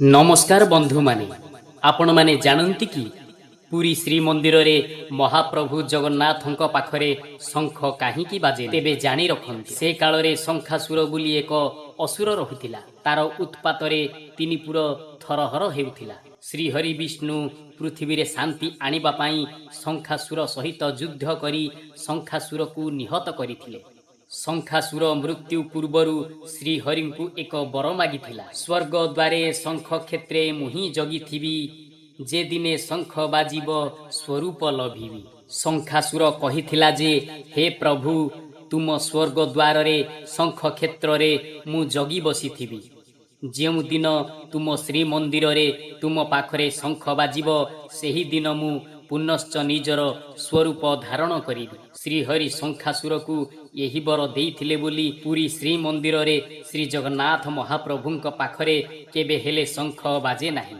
ନମସ୍କାର ବନ୍ଧୁମାନେ, ଆପଣମାନେ ଜାଣନ୍ତି କି ପୁରୀ ଶ୍ରୀମନ୍ଦିରରେ ମହାପ୍ରଭୁ ଜଗନ୍ନାଥଙ୍କ ପାଖରେ ଶଙ୍ଖ କାହିଁକି ବାଜେ? ତେବେ ଜାଣି ରଖନ୍ତୁ, ସେ କାଳରେ ଶଙ୍ଖାସୁର ବୋଲି ଏକ ଅସୁର ରହୁଥିଲା। ତାର ଉତ୍ପାତରେ ତିନିପୁର ଥରହର ହେଉଥିଲା। ଶ୍ରୀହରି ବିଷ୍ଣୁ ପୃଥିବୀରେ ଶାନ୍ତି ଆଣିବା ପାଇଁ ଶଙ୍ଖାସୁର ସହିତ ଯୁଦ୍ଧ କରି ଶଙ୍ଖାସୁରକୁ ନିହତ କରିଥିଲେ। ଶଙ୍ଖାସୁର ମୃତ୍ୟୁ ପୂର୍ବରୁ ଶ୍ରୀହରିଙ୍କୁ ଏକ ବର ମାଗିଥିଲା, ସ୍ୱର୍ଗ ଦ୍ୱାରେ ଶଙ୍ଖ କ୍ଷେତ୍ରେ ମୁହିଁ ଜଗିଥିବି, ଯେ ଦିନେ ଶଙ୍ଖ ବାଜିବ ସ୍ୱରୂପ ଲଭିବି। ଶଙ୍ଖାସୁର କହିଥିଲା ଯେ, ହେ ପ୍ରଭୁ, ତୁମ ସ୍ୱର୍ଗ ଦ୍ୱାରରେ ଶଙ୍ଖ କ୍ଷେତ୍ରରେ ମୁଁ ଜଗି ବସିଥିବି। ଯେଉଁଦିନ ତୁମ ଶ୍ରୀମନ୍ଦିରରେ ତୁମ ପାଖରେ ଶଙ୍ଖ ବାଜିବ, ସେହି ଦିନ ମୁଁ ପୁନଶ୍ଚ ନିଜର ସ୍ୱରୂପ ଧାରଣ କରିବି। ଶ୍ରୀହରି ଶଙ୍ଖାସୁରକୁ ଏହି ବର ଦେଇଥିଲେ ବୋଲି ପୁରୀ ଶ୍ରୀମନ୍ଦିରରେ ଶ୍ରୀ ଜଗନ୍ନାଥ ମହାପ୍ରଭୁଙ୍କ ପାଖରେ କେବେ ହେଲେ ଶଙ୍ଖ ବାଜେ ନାହିଁ।